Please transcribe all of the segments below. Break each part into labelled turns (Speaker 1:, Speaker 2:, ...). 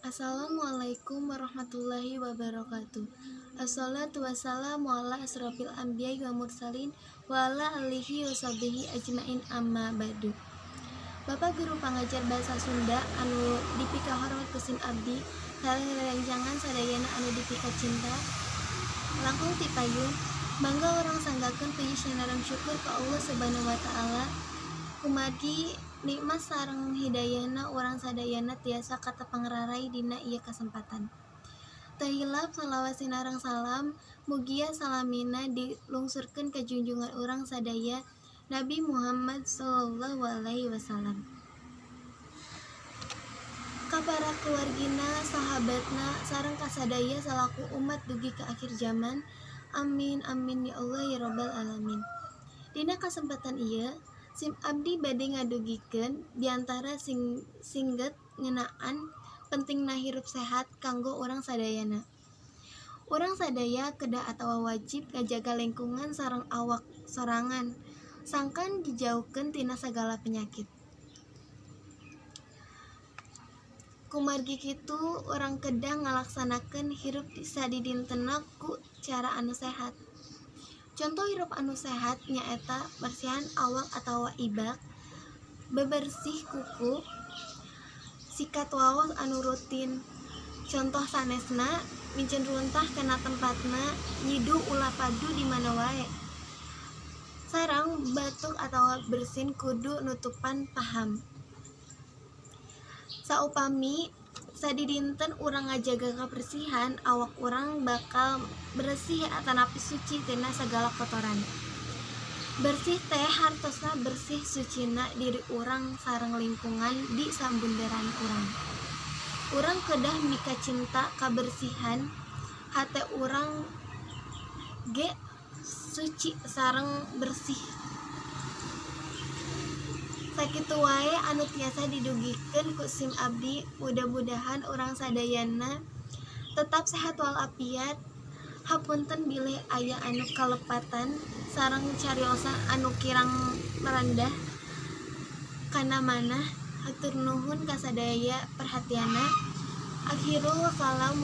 Speaker 1: Assalamualaikum warahmatullahi wabarakatuh. Assalatu wassalamu ala asrofil anbiya'i wa mursalin wa ala alihi wa sahbihi ajmain, amma ba'du. Bapak guru pangajar bahasa Sunda anu dipika hormat ku sim abdi sareng rerencangan sadayana anu dipika cinta, langkung ti payun mangga urang sanggakeun puji sareng syukur ka Allah Subhanahu wa Ta'ala, kumargi nikmat sareng hidayahna urang sadayana tiasa katepang raray dina ieu kasempatan. Teu hilap salawat sinareng salam mugia salamina dilungsurkeun ka junjungan urang sadaya, Nabi Muhammad sallallahu alaihi wasallam, ka para keluargina, sahabatna, sareng kasadaya salaku umat dugi ka akhir zaman. Amin amin ya Allah ya robbal alamin. Dina kasempatan ieu sim abdi bade ngadugikeun diantara sing singget ngeunaan pentingna hirup sehat kanggo urang sadayana. Urang sadaya kedah atawa wajib ngajaga lingkungan sareng awak sorangan sangkan dijauhkeun tina sagala penyakit. Kumargi kitu urang kedah ngalaksanakeun hirup sadidintenna ku cara anu sehat. Conto hirup anu sehat nyaeta bersihan awak atawa ibak, bebersih kuku, sikat waos anu rutin. Contoh sanesna miceun runtah kana tempatna, nyiduh ulah padu di mana wae. Sareng batuk atawa bersin kudu nutupan paham. Saupami sadidinten urang ngajaga kabersihan awak, urang bakal beresih atanapi suci tina sagala kotoran. Bersih teh hartosna bersih sucina diri urang sareng lingkungan di sabunderan urang. Urang kedah mikacinta kabersihan, hate urang ge suci sareng bersih. Sakitu wae anu tiasa didugikeun ku sim abdi, mudah-mudahan urang sadayana tetap sehat walafiat. Hapunten bilih aya anu kalepatan sareng cariosan anu kirang merendah kana manah. Hatur nuhun kasadaya perhatianna. Akhirul kalam,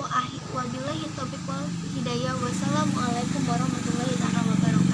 Speaker 1: wabillahi taufiq wal hidayah, wassalamualaikum warahmatullahi taala wabarakatuh.